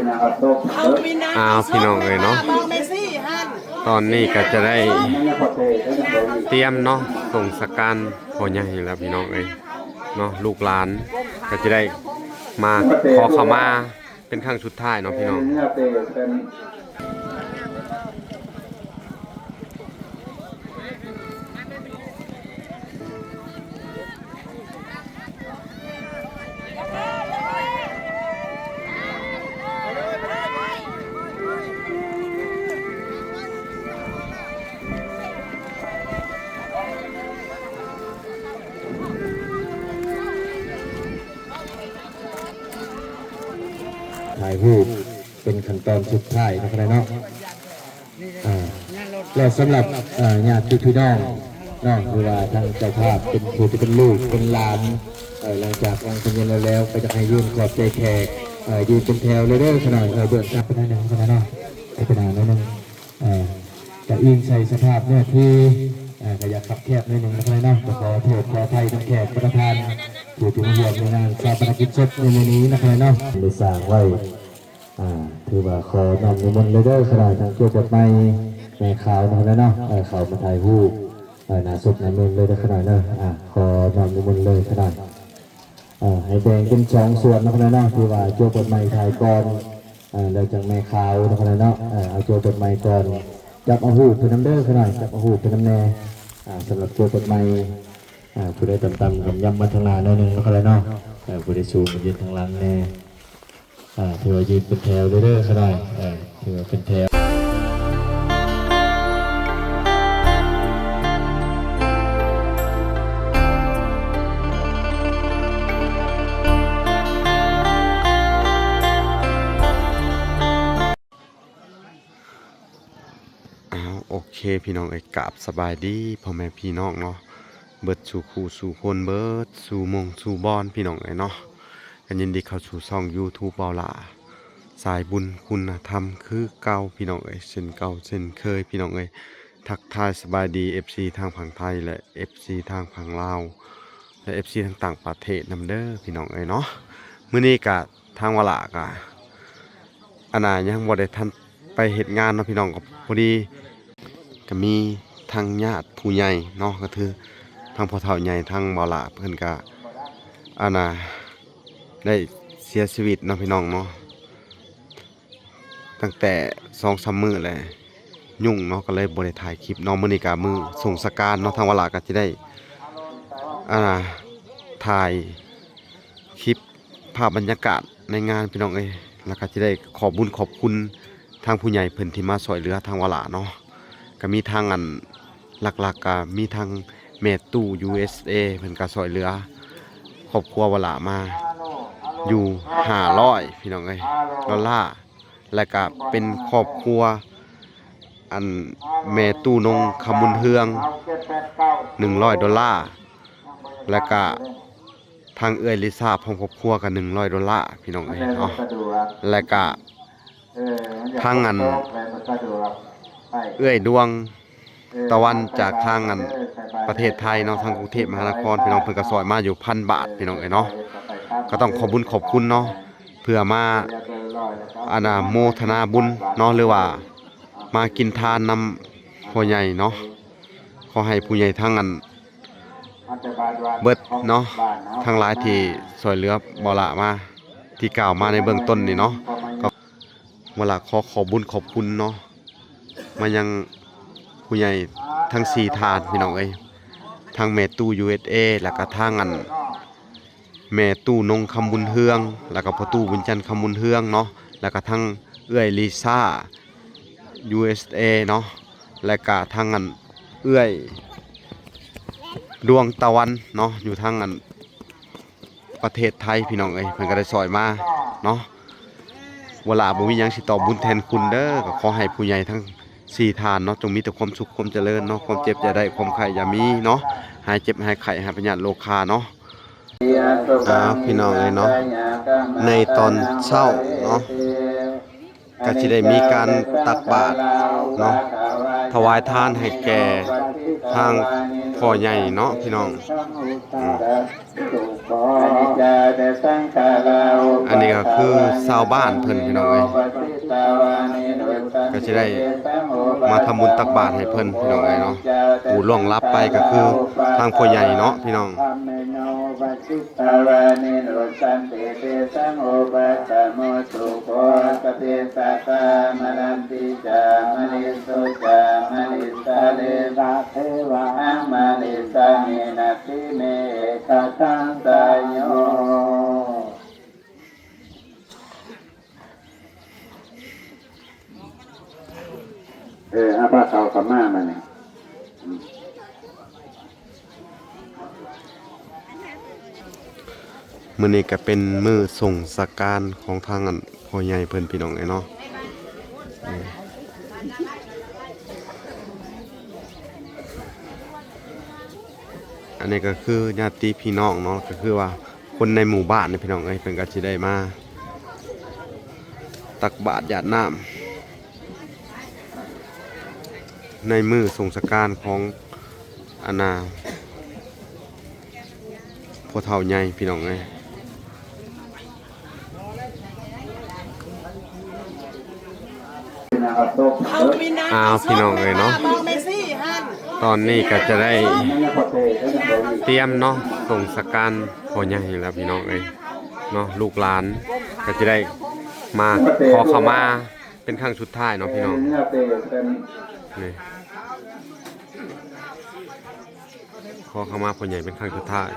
ອ້າວ ພີ່ນ້ອງເອີຍເນາະ, ຕອນນີ້ກໍຈະໄດ້ຕຽມເນາະ ສົ່ງສະການພໍ່ໃຫຍ່ແລ້ວ ພີ່ນ້ອງເອີຍເນາະ. ລູກຫຼານກໍຈະໄດ້ມາຂໍເຂົ້າມາເປັນຄັ້ງສຸດທ້າຍເນາະ ພີ່ນ້ອງ. ຖ່າຍຮູບເປັນຂັ້ນຕອນສຸດທ້າຍເນາະ ເນາະ. ອ່າ ແລະ ສຳລັບ ເອີ ຍາດຕິພີ່ນ້ອງເນາະ ຫຼືວ່າທາງເຈົ້າພາບເປັນຜູ້ທີ່ເປັນລູກເປັນຫຼານ ເອີ ຫຼັງຈາກວາງພະຍານແລ້ວ ກໍຢາກໃຫ້ຢືນຂອບໃຈແຂກ ເອີ ຢືນເປັນແຖວເລີຍເດີຂະນ້ອຍ. ເອີ ເບື້ອງກັບໄປໜ້ອຍໜຶ່ງຂະນ້ອຍເນາະ ໄປໜ້າໜ້ອຍໜຶ່ງ ເອີ ຈະອີງໃສ່ສະພາບເນື້ອທີ່ ເອີ ກໍຢາກຄັບແຄບໜ້ອຍໜຶ່ງນະຂະນ້ອຍເນາະ. ກໍຂໍໂທດຂໍອະໄພນຳແຂກປະທານ ຜູ້ທີ່ມາຮ່ວມໃນງານຊາປະນະກິດສົບໃນມື້ນີ້ນະຂະນ້ອຍເນາະ ໄດ້ສ້າງໄວ້. ອ່າ ຖືວ່າຂໍນ້ອມນິມົນເລີຍເດີຂະນ້ອຍ ທາງເຈົ້າບົດໃໝ່ແມ່ຂາວເນາະ ເນາະ ເອີ ເຂົ້າມາຖ່າຍຮູບ ເອີ ໜ້າສົບໜ້າເມນເລີຍເດີຂະນ້ອຍເນາະ. ອ່າ ຂໍນ້ອມນິມົນເລີຍຂະນ້ອຍ. ເອີ ໃຫ້ແບ່ງເປັນສອງສ່ວນເນາະຂະນ້ອຍເນາະ ຖືວ່າເຈົ້າບົດໃໝ່ຖ່າຍກ່ອນ ເອີ ແລ້ວຈັ່ງແມ່ຂາວເນາະຂະນ້ອຍເນາະ. ເອີ ເອົາເຈົ້າບົດໃໝ່ກ່ອນ ຈັບເອົາຮູບໄປນຳເດີຂະນ້ອຍ ຈັບເອົາຮູບໄປນຳແດ່. ອ່າ ສຳລັບເຈົ້າບົດໃໝ່ ອ່າ ຜູ້ໃດຕ່ຳໆກຳຍຳມາທາງໜ້າໜ້ອຍໜຶ່ງເນາະຂະນ້ອຍເນາະ. ເອີ ຜູ້ໃດສູງກໍຢືນທາງຫຼັງແດ່. ອ່າ ຖືວ່າຢືນເປັນແຖວເລີຍເດີຂະນ້ອຍ ເອີ ຖືວ່າເປັນແຖວ. ອ້າວ ໂອເຄ ພີ່ນ້ອງເອີຍ ກາບສະບາຍດີພໍ່ແມ່ພີ່ນ້ອງເນາະ ເບິດສູ່ຄູ່ສູ່ຄົນ ເບິດສູ່ໝົງສູ່ບ່ອນ ພີ່ນ້ອງເອີຍເນາະ. ກໍຍິນດີເຂົ້າສູ່ຊ່ອງຢູທູບເບົາຫຼ້າ ສາຍບຸນຄຸນນະທຳຄືເກົ່າ ພີ່ນ້ອງເອີຍ ເຊັ່ນເກົ່າເຊັ່ນເຄີຍ ພີ່ນ້ອງເອີຍ. ທັກທາຍສະບາຍດີເອັຟຊີທາງຝັ່ງໄທ ແລະ ເອັຟຊີທາງຝັ່ງລາວ ແລະ ເອັຟຊີທາງຕ່າງປະເທດນຳເດີ ພີ່ນ້ອງເອີຍເນາະ. ມື້ນີ້ກະ ທາງວາລະກະ ອັນນ່າ ຍັງບໍ່ໄດ້ທັນໄປເຮັດງານເນາະ ພີ່ນ້ອງ. ກໍພໍດີ ກໍມີທາງຍາດຜູ້ໃຫຍ່ເນາະ ກໍຄືທາງພໍ່ເຖົ້າໃຫຍ່ ທາງວາລະເພິ່ນກະ ອັນນ່າ ໄດ້ເສຍຊີວິດເນາະ ພີ່ນ້ອງເນາະ. ຕັ້ງແຕ່ສອງສາມມື້ແລ້ວ ຫຍຸ້ງເນາະ ກໍເລີຍບໍ່ໄດ້ຖ່າຍຄລິບເນາະ. ມື້ນີ້ກະມື້ສົ່ງສະການເນາະ ທາງວາລະກໍຈະໄດ້ ອ່າ ຖ່າຍຄລິບພາບບັນຍາກາດໃນງານ ພີ່ນ້ອງເອີຍ ແລ້ວກໍຈະໄດ້ຂອບບຸນຂອບຄຸນທາງຜູ້ໃຫຍ່ເພິ່ນທີ່ມາຊ່ວຍເຫຼືອທາງວາລະເນາະ. ກໍມີທາງ ອັນ ຫຼັກໆກໍມີທາງແມ່ຕູ້ ຢູເອສເອ ເພິ່ນກໍຊ່ວຍເຫຼືອຄອບຄົວວາລະມາຢູ່ຫ້າຮ້ອຍ ພີ່ນ້ອງເອີຍ ດອນລາ ແລ້ວກະເປັນຄອບຄົວ ອັນ ແມ່ຕູ້ນົງຄຳບຸນເຮືອງ ໜຶ່ງຮ້ອຍດອນລາ ແລ້ວກະທາງເອື້ອຍລິຊາພ້ອມຄອບຄົວກະ ໜຶ່ງຮ້ອຍດອນລາ ພີ່ນ້ອງເອີຍເນາະ. ແລ້ວກະທາງ ອັນ ເອື້ອຍດວງຕາວັນຈາກທາງ ອັນ ປະເທດໄທເນາະ ທາງກຸງເທບມະຫານະຄອນ ພີ່ນ້ອງ ເພິ່ນກະຊ່ອຍມາຢູ່ພັນບາດ ພີ່ນ້ອງເອີຍເນາະ. ກໍຕ້ອງຂອບບຸນຂອບຄຸນເນາະ ເພື່ອມາ ອັນນ່າ ໂມທະນາບຸນເນາະ ຫຼືວ່າມາກິນທານນຳພໍ່ໃຫຍ່ເນາະ. ຂໍໃຫ້ຜູ້ໃຫຍ່ທັງ ອັນ ເບິດເນາະ ທັງຫຼາຍທີ່ຊ່ວຍເຫຼືອເບົາຫຼ້າມາ ທີ່ກ່າວມາໃນເບື້ອງຕົ້ນນີ້ເນາະ ກໍເບົາຫຼ້າຂໍຂອບບຸນຂອບຄຸນເນາະ ມາຍັງຜູ້ໃຫຍ່ທັງສີ່ທ່ານ ພີ່ນ້ອງເອີຍ ທັງແມ່ຕູ້ ຢູເອສເອ ແລ້ວກະທາງ ອັນ ແມ່ຕູ້ນົງຄຳບຸນເຮືອງ ແລ້ວກະພໍ່ຕູ້ບຸນຈັນຄຳບຸນເຮືອງເນາະ ແລ້ວກະທັງເອື້ອຍລີຊາ ຢູເອສເອ ເນາະ ແລ້ວກະທັງ ອັນ ເອື້ອຍດວງຕາວັນເນາະ ຢູ່ທາງ ອັນ ປະເທດໄທ ພີ່ນ້ອງເອີຍ ເພິ່ນກະໄດ້ຊ່ອຍມາເນາະ. ເວລາບໍ່ມີຫຍັງຊິຕອບບຸນແທນຄຸນເດີ ກໍຂໍໃຫ້ຜູ້ໃຫຍ່ທັງສີ່ທ່ານເນາະ ຈົ່ງມີແຕ່ຄວາມສຸກຄວາມຈະເລີນເນາະ ຄວາມເຈັບຢ່າໄດ້ ຄວາມໄຂ້ຢ່າມີເນາະ ຫາຍເຈັບຫາຍໄຂ້ ຫາຍພະຍາດໂລຄາເນາະ. ອ່າ ພີ່ນ້ອງເອີຍເນາະ ໃນຕອນເຊົ້າເນາະ ກໍຊິໄດ້ມີການຕັກບາດເນາະ ຖວາຍທານໃຫ້ແກ່ທາງພໍ່ໃຫຍ່ເນາະ ພີ່ນ້ອງ ອືມ. ອັນນີ້ກໍຄືຊາວບ້ານເພິ່ນ ພີ່ນ້ອງເອີຍ ກໍຊິໄດ້ມາທຳບຸນຕັກບາດໃຫ້ເພິ່ນ ພີ່ນ້ອງເອີຍເນາະ. ຜູ້ລ່ວງລັບໄປກໍຄືທາງພໍ່ໃຫຍ່ເນາະ ພີ່ນ້ອງ. ເອີ ເອົາພາເຂົ້າເຂົ້າມາມານີ້. ມື້ນີ້ກໍເປັນມື້ສົ່ງສະການຂອງທາງອັນພໍ່ໃຫຍ່ເພິ່ນ ພີ່ນ້ອງເອີຍເນາະ. ອັນນີ້ກໍຄືຍາດຕິພີ່ນ້ອງເນາະ ກໍຄືວ່າຄົນໃນໝູ່ບ້ານນີ້ ພີ່ນ້ອງເອີຍ ເພິ່ນກໍຊິໄດ້ມາຕັກບາດຢາດນ້ຳ ໃນມື້ສົງສະການຂອງອັນນ່າ ພໍ່ເຖົ້າໃຫຍ່ ພີ່ນ້ອງເອີຍ. ອ້າວ ພີ່ນ້ອງເອີຍເນາະ ຕອນນີ້ກໍຈະໄດ້ຕຽມເນາະ ສົງສະການພໍ່ໃຫຍ່ແລ້ວ ພີ່ນ້ອງເອີຍເນາະ. ລູກຫຼານກໍຈະໄດ້ມາຂໍເຂົ້າມາ ເປັນຄັ້ງສຸດທ້າຍເນາະ ພີ່ນ້ອງ ນີ້ ຂໍເຂົ້າມາພໍ່ໃຫຍ່ເປັນຄັ້ງສຸດທ້າຍ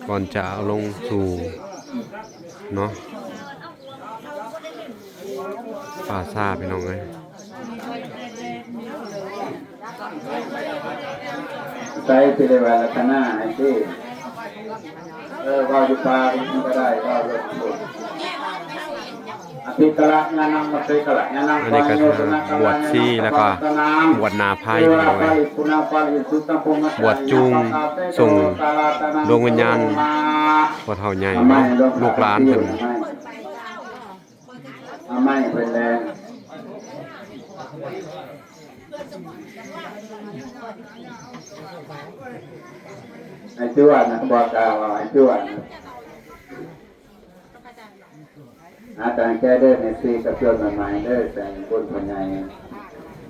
ກ່ອນຈະເອົາລົງສູ່ເນາະ ປ່າຊ້າ ພີ່ນ້ອງເອີຍ. ໃສ່ຊິໄດ້ວ່າລັດຖະນາໃຫ້ຕິ ເອີ ເວົ້າຢູ່ປ່າອີກມັນກໍໄດ້ ເວົ້າຢູ່ ອະທິກະລະຍານັງ ມັດເຕກະລະຍານັງ ອັນນີ້ກໍບວດຊີ ແລ້ວກໍບວດໜ້າໄພ ພີ່ນ້ອງເອີຍ ບວດຈູງສົ່ງດວງວິນຍານພໍ່ເຖົ້າໃຫຍ່ເນາະ ລູກຫຼານເພິ່ນ. ເອົາໄມ້ເພິ່ນແດ່ ໃຫ້ຈວດນະ ບອກກ່າວເອົາໃຫ້ຈວດນະ. ອາ ຕັ້ງໃຈເດີ ແມ່ຊີກັບໂຍມໃໝ່ໆເດີ ໃສ່ບຸນພໍ່ໃຫຍ່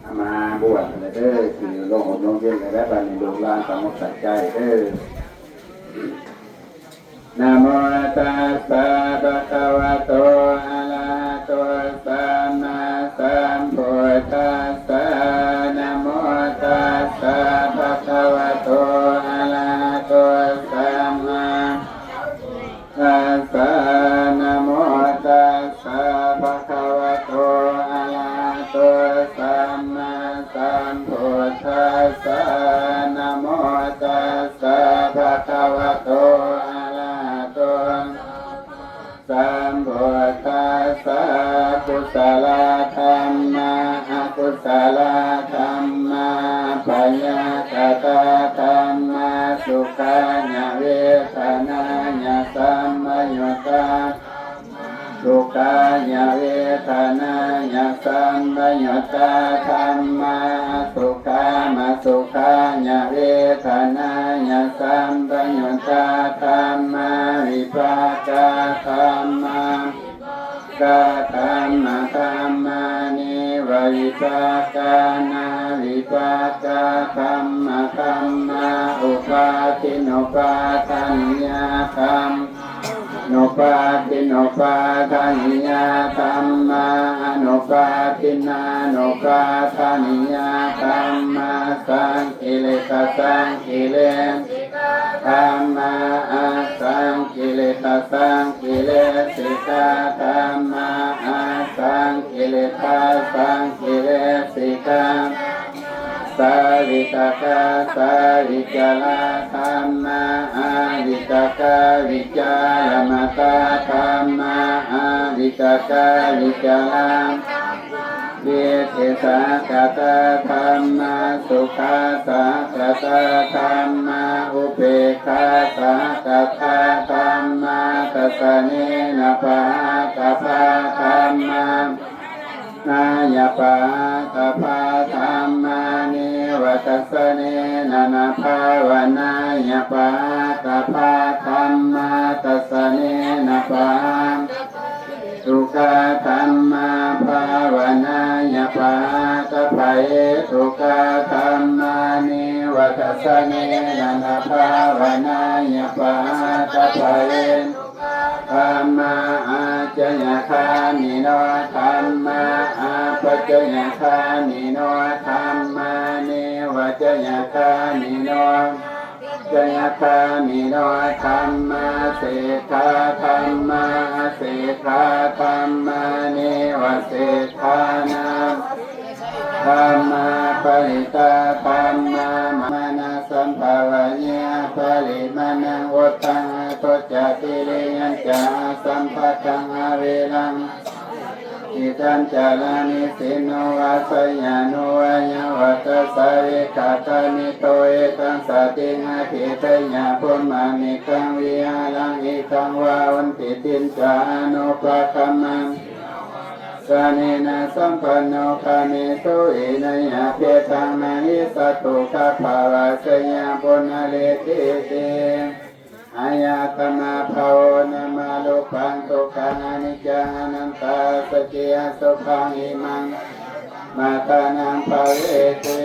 ອາ ມາບວດເດີ ຊິລົງອົບລົງເຢັນແລ້ວ ບາດນີ້ລູກຫຼານຕັ້ງອົກຕັ້ງໃຈເດີ. Namo tassa bhagavato arahato sammāsambuddhassa. Namo tassa bhagavato arahato sammāsambuddhassa. Namo tassa bhagavato arahato sammāsambuddhassa. Namo tassa bhagavato arahato sambuddhassa. Kusalā dhammā, akusalā dhammā, abyākatā dhammā, sukhāya vedanāya sampayuttā, sukhāya vedanāya sampayuttā dhammā, asukhāma sukhāya vedanāya sampayuttā dhammā, vipākā dhammā, vipākadhammadhammā, nevavipākanavipākā dhammadhammā, upādinupādāniyā dhammā, nupādinupādāniyā dhammā, anupādinanupādāniyā dhammā, saṅkiliṭṭhasaṅkile dhammā, asaṅkiliṭṭhasaṅkilesikā dhammā, asaṅkiliṭṭhasaṅkilesikā, savitakkasavicārā dhammā, avitakkavicāramatā dhammā, avitakkavicārā, pītisahagatā dhammā, sukhasahagatā dhammā, upekkhāsahagatā dhammā, dasanena pahātabbā dhammā, nāya pahātabbā dhammā, ne วทัสสะเนนะนะ ภาวะนายะปะหะตะ พาะ ธัมมะทัสสะเนนะ ปะหะ ตุกะ ธัมมะ ภาวะนายะปะหะตะ พะเหตุกะ ธัมมะ เนวะทัสสะเนนะนะ ภาวะนายะปะหะตะ พะเหตุ ธัมมะ อาจยะคามิโน ธัมมะ อัปปะจยะคามิโน ธัมมะ เนวะจยะคามิโน จยะคามิโน ธัมมะ เศรษฐา ธัมมะ อเศรษฐา ธัมมะ เนวะเศรษฐานะ ธัมมะ ปริตตา ธัมมะ มะนะสัมภาวะเย อปริมะณัง อุทธัง อโทจจะ ติริยัญจะ อสัมภัตถัง อวิรัง อิทัญจาระ นิสสินโน วาสายานุ วายาวัจจะ สาวิกขา ตานิโต เอตัง สัตถิง อธิเทยะ พรหมามิตัง วิหารัง อิทัง วาหุนติ ทิฏฐินจา อนุปะคัมมัง สะเนนะ สัมปันโน กาเมสุ วินัยยะ เปตัง นะหิ สัตถุ กะ ภะวะ ชะยัง ปุนะเรติติ อายะตมะ ภะโว นะมะ รูปัง ทุกขัง อนิจจัง อนัตตา สัจจิ อสุภัง อิมัง มะ ทานัง ภะเวติ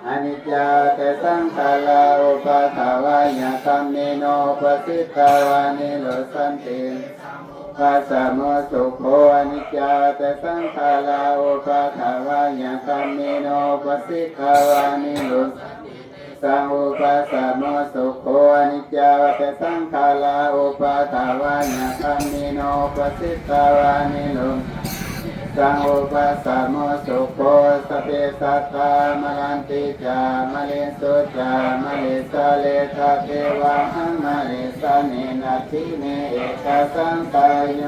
อະນິດຈາ ສະສັງຂາຣາ ອຸປາທະວາຍະ ທຳມິໂນ ປະສິດທາວາ ນິໂຣດສັນຕິ ປັດສະໂມ ສຸໂຂ ອະນິດຈາ ສະສັງຂາຣາ ອຸປາທະວາຍະ ທຳມິໂນ ປະສິດທາວາ ນິໂຣດສັນຕິ ເຕສັງ ອຸປັດສະໂມ ສຸໂຂ ອະນິດຈາ ສະສັງຂາຣາ ອຸປາທະວາຍະ ທຳມິໂນ ປະສິດທາວາ ນິໂຣດສັນຕິ ເຕສັງ ອຸປັດສະໂມ ສຸໂຂ ສັບເພ ສັດຕາ ມະຣັນຕິ ຈາ ມະລິງ ສຸ ຈາ ມະລິງ ສາເຣ ຕະເທວະຫັງ ມະລິງ ສາມິ ນັດຖິ ເມ ເອກະສັງ ຊະໂຍ.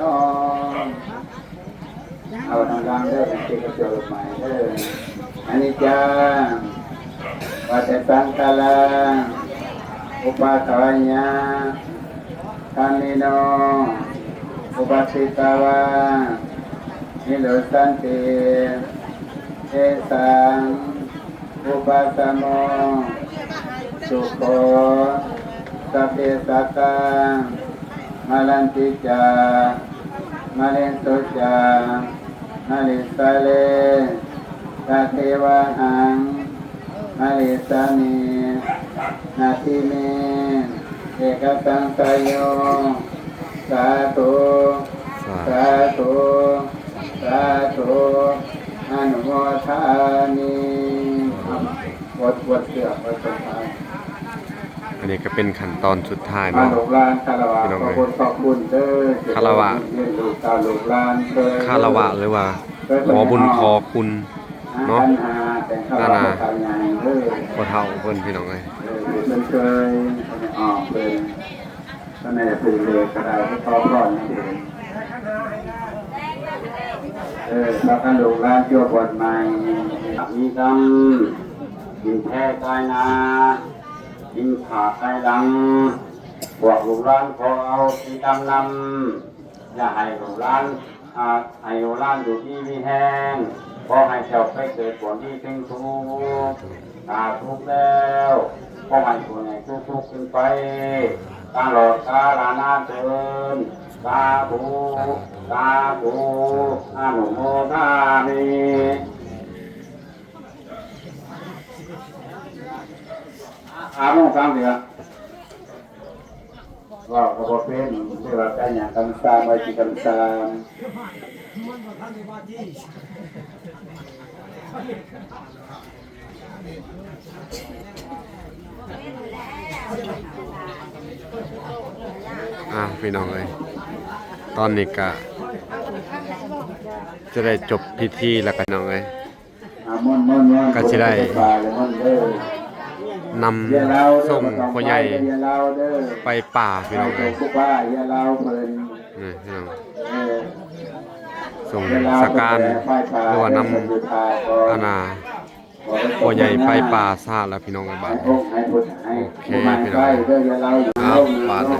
ເອົາດັງໆເດີ ເປັນເສຍງກະເທື່ອລົດໄໝເດີ. ອະນິດຈັງ ວັດຕະສັງຂາລັງ ອຸປາທະວາຍະ ທຳມິໂນ ອຸປັດສິດທາວາ ນິໂຣດສັນຕິ ເຕສັງ ອຸປັດສະໂມ ສຸໂຂ ສັບເພ ສັດຕາ ມະຣັນຕິ ຈາ ມະລິງ ສຸ ຈາ ມະລິງ ສາເຣ ຕະເທວະຫັງ ມະລິງ ສາມິ ນັດຖິ ເມ ເອກະສັງ ຊະໂຍ. ສາທຸ ສາທຸ ສາທຸ ອະນຸໂມທາມິ. ອັນນີ້ກະເປັນຂັ້ນຕອນສຸດທ້າຍເນາະ ພີ່ນ້ອງເອີຍ. ຄາລະວະ ຄາລະວະ ຫຼືວ່າຂໍບຸນຂໍຄຸນເນາະ ອັນນ່າ ພໍ່ເຖົ້າເພິ່ນ ພີ່ນ້ອງເອີຍ. ເອີ ພາກັນລູກຫຼານຈົວບ່ອນໃໝ່ ມີກຳ ກິນແພກາຍໜ້າ ກິນຂາກາຍຫຼັງ. ພວກລູກຫຼານຂໍເອົາທີ່ດຳນຳ ຢ່າໃຫ້ລູກຫຼານ ອາ ໃຫ້ລູກຫຼານຢູ່ດີມີແຮງ ຂໍໃຫ້ເຈົ້າໄປເກີດຜົນດີເປັນສຸກ. ຖ້າສຸກແລ້ວ ຂໍໃຫ້ຜູ້ໃຫຍ່ທຸກໆຂຶ້ນໄປ ຕະຫຼອດກາລະນານເທີນ. ສາທຸ ສາທຸ ອະນຸໂມທາມິ. ອາ ອາໂມງສາມເທື່ອ. ເວົ້າກໍບໍ່ເປັນ ເລີຍວ່າໄປຫຍັງກຳຊາມ ໄວ້ທີ່ກຳຊາມ. ອ້າວ ພີ່ນ້ອງເອີຍ ຕອນນີ້ກະຈະໄດ້ຈົບພິທີແລ້ວ ພີ່ນ້ອງເອີຍ. ກະຊິໄດ້ນຳສົ່ງພໍ່ໃຫຍ່ໄປປ່າ ພີ່ນ້ອງເອີຍ. ນີ້ພີ່ນ້ອງ ສົ່ງສະການ ຫຼືວ່ານຳ ອັນນ່າ ພໍ່ໃຫຍ່ໄປປ່າຊາແລ້ວ ພີ່ນ້ອງເອີຍ. ບາດນີ້ ໂອເຄ ພີ່ນ້ອງເອີຍ ເອົາ ບາດນີ້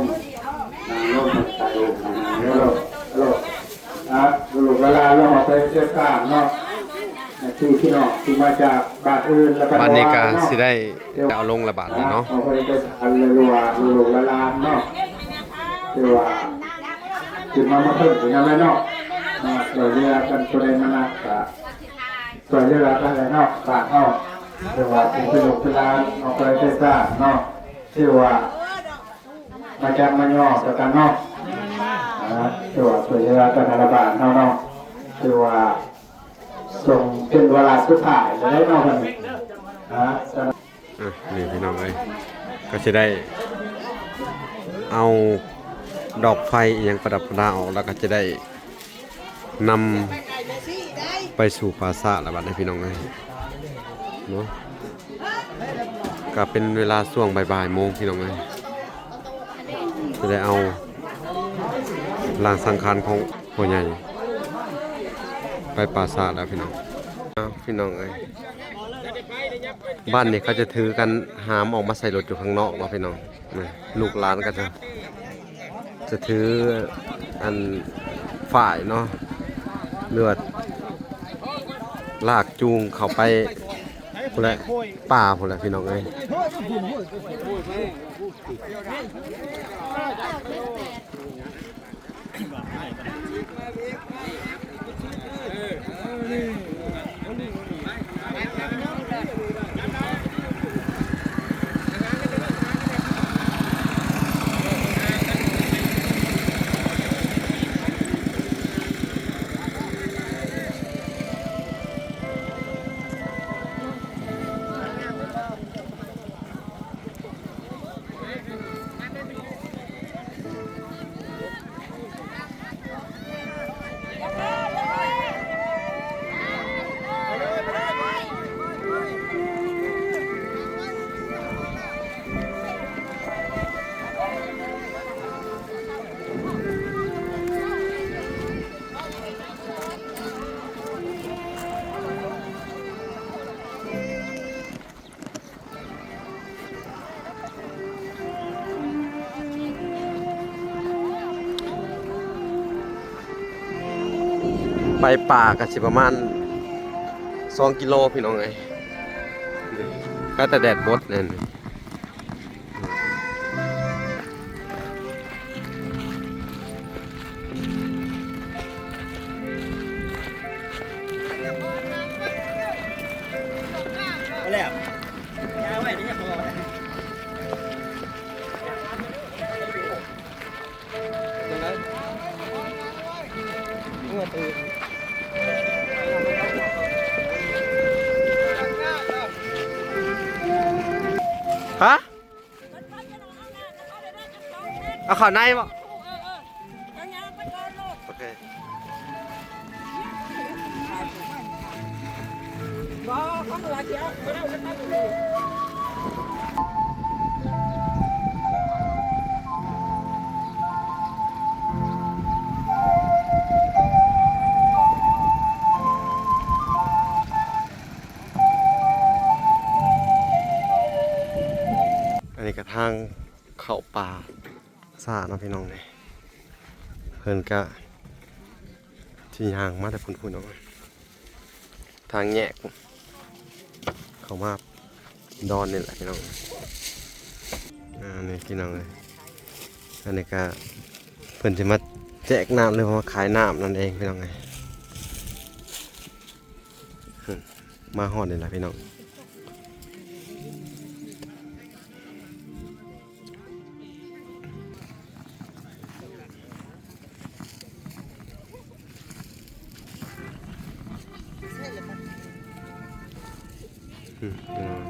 ອ່າ ລູກຫຼານເຮົາໄປເຊການເນາະ ໃຫ້ ທີ່ພີ່ນ້ອງທີ່ມາຈາກບ້ານອື່ນ ແລະ ບ້ານນີ້ກໍຊິໄດ້ເອົາລົງລະບາດນີ້ເນາະ ເອົາໄປໄດ້ທັນ ຫຼືວ່າລູກໆຫຼານໆເນາະ ຖືວ່າຂຶ້ນມາເມືອເພິ່ນຢູ່ນຳແຫຼະເນາະ ເນາະ ຊ່ວຍເຫຼືອກັນ ຜູ້ໃດມານັກກະຊ່ວຍເຫຼືອກັນແຫຼະເນາະ ບ້ານເຮົາ ຫຼືວ່າເປັນລູກເປັນຫຼານ ເອົາໄປໄດ້ຊາດເນາະ ຖືວ່າ ມາຈັບມາຍໍ້ໃສ່ກັນເນາະ ອ່າ ຖືວ່າຊ່ວຍເຫຼືອກັນໃນລະບາດເຮົາເນາະ ຖືວ່າສົ່ງເປັນວາລະສຸດທ້າຍແລ້ວເນາະ ບັດນີ້ ອ່າ ອ່ະ ນີ້ພີ່ນ້ອງເອີຍ ກໍຊິໄດ້ເອົາດອກໄຟອີ່ຫຍັງປະດັບປະດາອອກ ແລ້ວກໍຈະໄດ້ ນຳໄປສູ່ປ່າຊ້າລະບັດນີ້ພີ່ນ້ອງເອີຍເນາະ ກະເປັນເວລາຊ່ວງບ່າຍໆໂມງພີ່ນ້ອງເອີຍ ຈະໄດ້ເອົາຮ່າງສັງຂານຂອງພໍ່ໃຫຍ່ໄປປ່າຊ້າແລ້ວພີ່ນ້ອງ ອ້າວ ພີ່ນ້ອງເອີຍ ບ້ານນີ້ເຂົາຈະຖືກັນຫາມອອກມາໃສ່ລົດຢູ່ຂ້າງນອກເນາະພີ່ນ້ອງ ນີ້ ລູກຫຼານກໍຈະ ຈະຖືອັນຝ້າຍເນາະ ຫຼືວ່າລາກຈູງເຂົ້າໄປພຸ້ນແຫຼະ ປ່າພຸ້ນແຫຼະພີ່ນ້ອງເອີຍ. ໄປປ່າກໍຊິປະມານສອງກິໂລພີ່ນ້ອງເອີຍ ກໍແຕ່ແດດບົດນັ້ນ. ຮະ? ເອົາເຂົ້າໃນບໍ່? ໂອເຄ. ອັນນີ້ກໍທາງເຂົ້າປ່າຊ້າເນາະພີ່ນ້ອງເອີຍ ເພິ່ນກະຊິຍ່າງມາແຕ່ພຸ້ນໆເນາະ ທາງແຍກເຂົ້າມາດອນນີ້ແຫຼະພີ່ນ້ອງ ອ່າ ນີ້ພີ່ນ້ອງເອີຍ ອັນນີ້ກະເພິ່ນຊິມາແຈກນ້ຳ ຫຼືວ່າມາຂາຍນ້ຳນັ້ນເອງພີ່ນ້ອງເອີຍ. ມາຮອດນີ້ລະພີ່ນ້ອງ ອືມ ພີ່ນ້ອງ.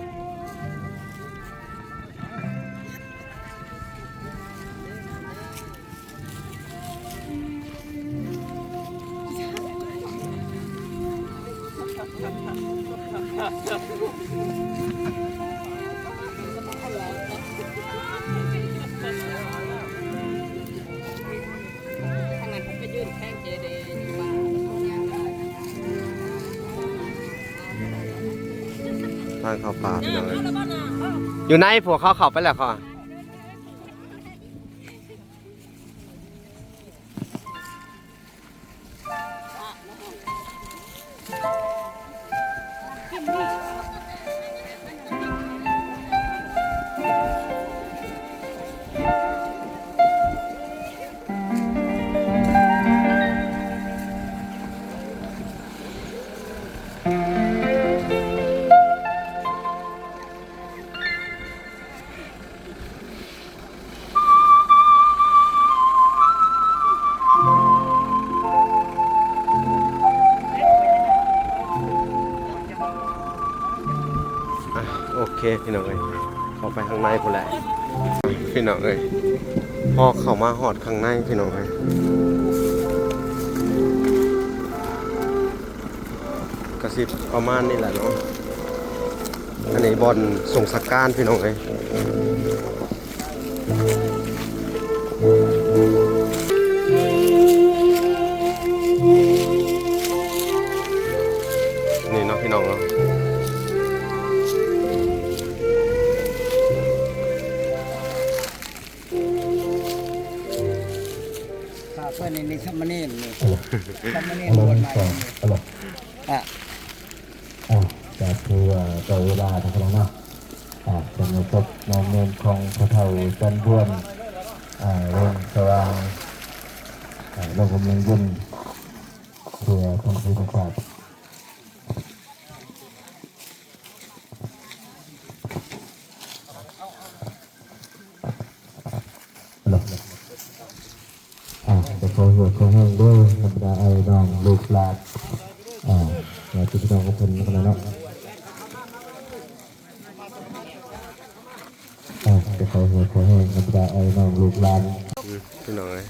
ທາງເຂົ້າປ່າພີ່ນ້ອງເອີຍ ຢູ່ໃນພວກເຂົາເຂົ້າໄປແລ້ວເຂົາ. ອາ ພີ່ນ້ອງເອີຍ ເຂົ້າໄປຂ້າງໃນພຸ້ນແຫຼະ ພີ່ນ້ອງເອີຍ. ພໍເຂົ້າມາຮອດຂ້າງໃນ ພີ່ນ້ອງເອີຍ ກະຊິປະມານນີ້ແຫຼະເນາະ. ອັນນີ້ບ່ອນສົ່ງສະການ ພີ່ນ້ອງເອີຍ. ນີ້ເນາະ ພີ່ນ້ອງເນາະ. ພະເພິ່ນນີ້ ນີ້ສາມະເນນນີ້ ສາມະເນນບວດໃໝ່ນີ້ ອະ ອ່າ ກະຖືວ່າໃກ້ເວລາແລ້ວເນາະ. ອ່າ ຈະມາພົບມາເມນຂອງພໍ່ເຖົ້າຈັນບວນ ອ່າ ວງສະຫວ່າງ ອ່າ ໂລກກຳລັງບຸນ ເພື່ອທຳບຸນສາດ. ອ່າ ຂໍໃຫ້ເຮົງເດີ ບັນດາອ້າຍນ້ອງລູກຫຼານ ອ່າ ຍາດຕິພີ່ນ້ອງຂອງເພິ່ນນຳເນາະ. ອ່າ ຂໍໃຫ້ເຮົງ ບັນດາອ້າຍນ້ອງລູກຫຼານ ອືມ ພີ່ນ້ອງເອີຍ.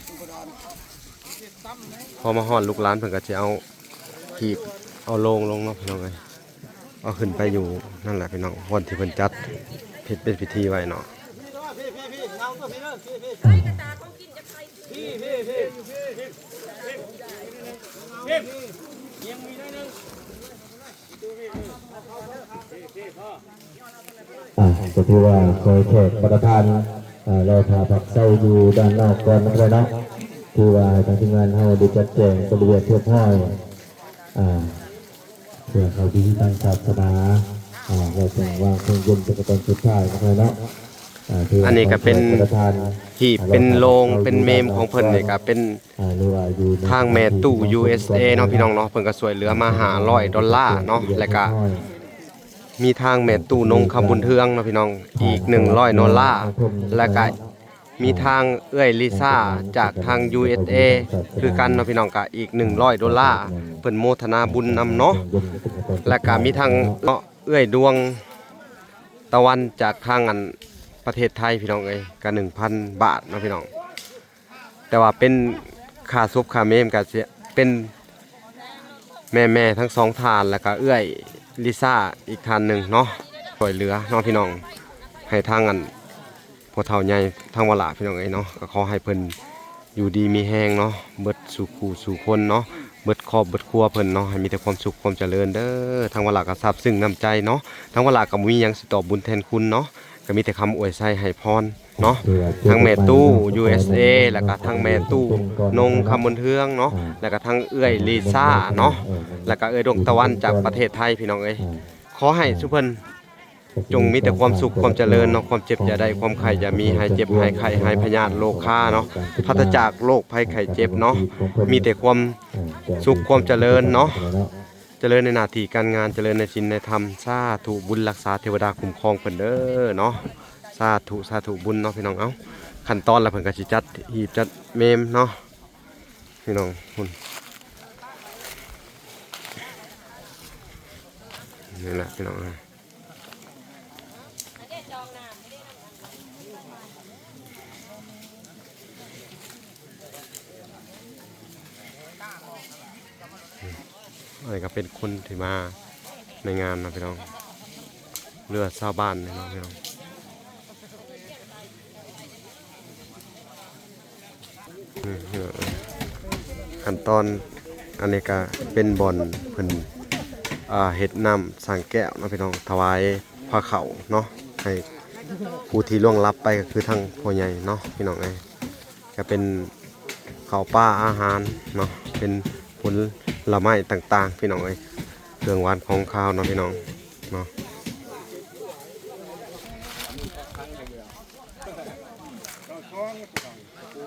ພໍມາຮອດ ລູກຫຼານເພິ່ນກະຊິເອົາ ຫີບ ເອົາໂລງລົງເນາະ ພີ່ນ້ອງເອີຍ. ເອົາຂຶ້ນໄປຢູ່ນັ້ນແຫຼະ ພີ່ນ້ອງ ບ່ອນທີ່ເພິ່ນຈັດເຮັດເປັນພິທີໄວ້ເນາະ. ອ່າ ກະຖືວ່າຂໍໃຫ້ແຂກບັນດາທ່ານ ອ່າ ລໍຖ້າພັກເຊົາຢູ່ດ້ານນອກກ່ອນນະເນາະ. ຖືວ່າທາງທີມງານເຮົາໄດ້ຈັດແຈງເປັນລະບຽບຮຽບຮ້ອຍ ອ່າ ເພື່ອເຂົ້າພິທີທາງສາສະໜາ ອ່າ ແລ້ວຈັ່ງວາງເພງເຢັນເປັນຂັ້ນຕອນສຸດທ້າຍນະເນາະ. ອ່າ ຖືວ່າ ອັນນີ້ກະເປັນ ຂອງແຂກບັນດາທ່ານ ຫີບ ອ່າ ເປັນໂລງ ເປັນເມມຂອງເພິ່ນນີ້ກະເປັນ ອ່າ ຫຼືວ່າຢູ່ທາງແມ່ຕູ້ ຢູເອສເອ ເນາະ ພີ່ນ້ອງເນາະ. ເພິ່ນກະຊ່ວຍເຫຼືອມາຫ້າຮ້ອຍໂດລາເນາະ ແລ້ວກະມີທາງແມ່ຕູ້ນົງຄຳບຸນເຮືອງເນາະ ພີ່ນ້ອງ ອີກໜຶ່ງຮ້ອຍໂດລາ ແລ້ວກະມີທາງເອື້ອຍລິຊາຈາກທາງ ຢູເອສເອ ຄືກັນເນາະ ພີ່ນ້ອງ ກະອີກໜຶ່ງຮ້ອຍໂດລາ ເພິ່ນໂມທະນາບຸນນຳເນາະ. ແລ້ວກະມີທາງເອື້ອຍດວງຕາວັນຈາກທາງອັນປະເທດໄທ ພີ່ນ້ອງເອີຍ ກະໜຶ່ງພັນບາດເນາະ ພີ່ນ້ອງ. ແຕ່ວ່າເປັນຄ່າສົບຄ່າເມມກະຊິເປັນແມ່ໆທັງສອງທ່ານ ແລ້ວກະເອື້ອຍລິຊາອີກທ່ານໜຶ່ງເນາະ ຊ່ວຍເຫຼືອເນາະ ພີ່ນ້ອງ ໃຫ້ທາງອັນ ພໍ່ເຖົ້າໃຫຍ່ທາງວາລະ ພີ່ນ້ອງເອີຍເນາະ. ກະຂໍໃຫ້ເພິ່ນຢູ່ດີມີແຮງເນາະ ເບິດສູ່ຄູ່ສູ່ຄົນເນາະ ເບິດຄອບເບິດຄົວເພິ່ນເນາະ ໃຫ້ມີແຕ່ຄວາມສຸກຄວາມຈະເລີນເດີ. ທາງວາລະກະຊາບຊຶ້ງນ້ຳໃຈເນາະ ທາງວາລະກະບໍ່ມີຫຍັງຊິຕອບບຸນແທນຄຸນເນາະ ກະມີແຕ່ຄຳອວຍໄຊໃຫ້ພອນ ເນາະ ທັງແມ່ຕູ້ ຢູເອສເອ ແລ້ວກະທັງແມ່ຕູ້ນົງຄຳບຸນເຮືອງເນາະ ແລ້ວກະທັງເອື້ອຍລິຊາເນາະ ແລ້ວກະເອື້ອຍດວງຕາວັນຈາກປະເທດໄທ ພີ່ນ້ອງເອີຍ. ຂໍໃຫ້ຊຸເພິ່ນຈົ່ງມີແຕ່ຄວາມສຸກຄວາມຈະເລີນເນາະ ຄວາມເຈັບຢ່າໄດ້ ຄວາມໄຂ້ຢ່າມີ ຫາຍເຈັບຫາຍໄຂ້ ຫາຍພະຍາດໂລຄາເນາະ ປາສະຈາກໂລກໄພໄຂ້ເຈັບເນາະ ມີແຕ່ຄວາມສຸກຄວາມຈະເລີນເນາະ. ຈະເລີນໃນໜ້າທີ່ການງານ ຈະເລີນໃນສິນໃນທຳ. ສາທຸ ບຸນຮັກສາ ເທວະດາຄຸ້ມຄອງເພິ່ນເດີເນາະ. ສາທຸ ສາທຸບຸນເນາະ ພີ່ນ້ອງ. ເອົ້າ ຂັ້ນຕອນລະເພິ່ນກະຊິຈັດຫີບຈັດເມມເນາະ ພີ່ນ້ອງ ພຸ້ນ ນີ້ແຫຼະ ພີ່ນ້ອງ. ອັນນີ້ກະເປັນຄົນທີ່ມາໃນງານເນາະ ພີ່ນ້ອງ ເຫຼືອຊາວບ້ານເນາະ ພີ່ນ້ອງ. ຂັ້ນຕອນ ອັນນີ້ກະເປັນບ່ອນເພິ່ນ ອ່າ ເຮັດນ້ຳສັງແກ້ວເນາະ ພີ່ນ້ອງ ຖວາຍພະເຂົ້າເນາະ ໃຫ້ຜູ້ທີ່ລ່ວງລັບໄປ ກະຄືທາງພໍ່ໃຫຍ່ເນາະ ພີ່ນ້ອງເອີຍ. ກະເປັນເຂົ້າປາອາຫານເນາະ ເປັນຜົນລະໄມ້ຕ່າງໆ ພີ່ນ້ອງເອີຍ ເຄື່ອງຫວານຂອງຄາວເນາະ ພີ່ນ້ອງເນາະ.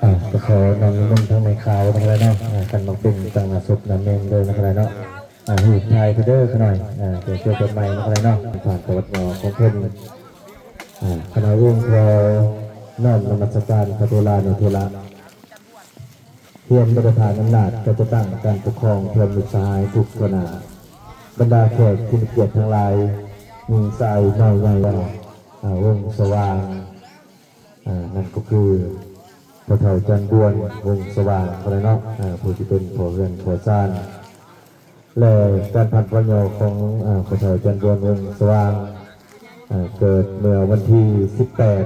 ອ່າ ກະຂໍນ້ອມນິມົນທັງແມ່ຂາວທັງຫຼາຍເນາະ ອ່າ ຄັນໝາກເປັນຕັ້ງໜ້າສົບໜ້າເມນເດີທັງຫຼາຍເນາະ. ອ່າ ຮູບຖ່າຍເດີຂະນ້ອຍ ອ່າ ເພື່ອເກີດໃໝ່ເນາະ ຂະນ້ອຍເນາະ ຜ່ານປະຫວັດງອກຂອງເພິ່ນ. ອ່າ ຂະນ້ອຍເອງຂໍນ້ອມນະມັດສະການພະເຖລານຸເຖລະ ຮວມບັນດາທ່ານອຳນາດຈັດຕັ້ງການປົກຄອງ ເພື່ອນມິດສະຫາຍທຸກທົ່ວໜ້າ ບັນດາແຂກທີ່ມີກຽດທັງຫຼາຍ ຍິງຊາຍ ນ້ອຍໃຫຍ່ ອ່າ ວົງສະຫວ່າງ ອ່າ ນັ້ນກໍຄືພໍ່ເຖົ້າຈັນບວນ ວົງສະຫວ່າງ ເນາະ ອ່າ ຜູ້ທີ່ເປັນພໍ່ເຮືອນພໍ່ຊານ ແລະ ການພັນປະຍອຂອງ ອ່າ ພໍ່ເຖົ້າຈັນບວນ ວົງສະຫວ່າງ ອ່າ ເກີດເມື່ອວັນທີສິບແປດ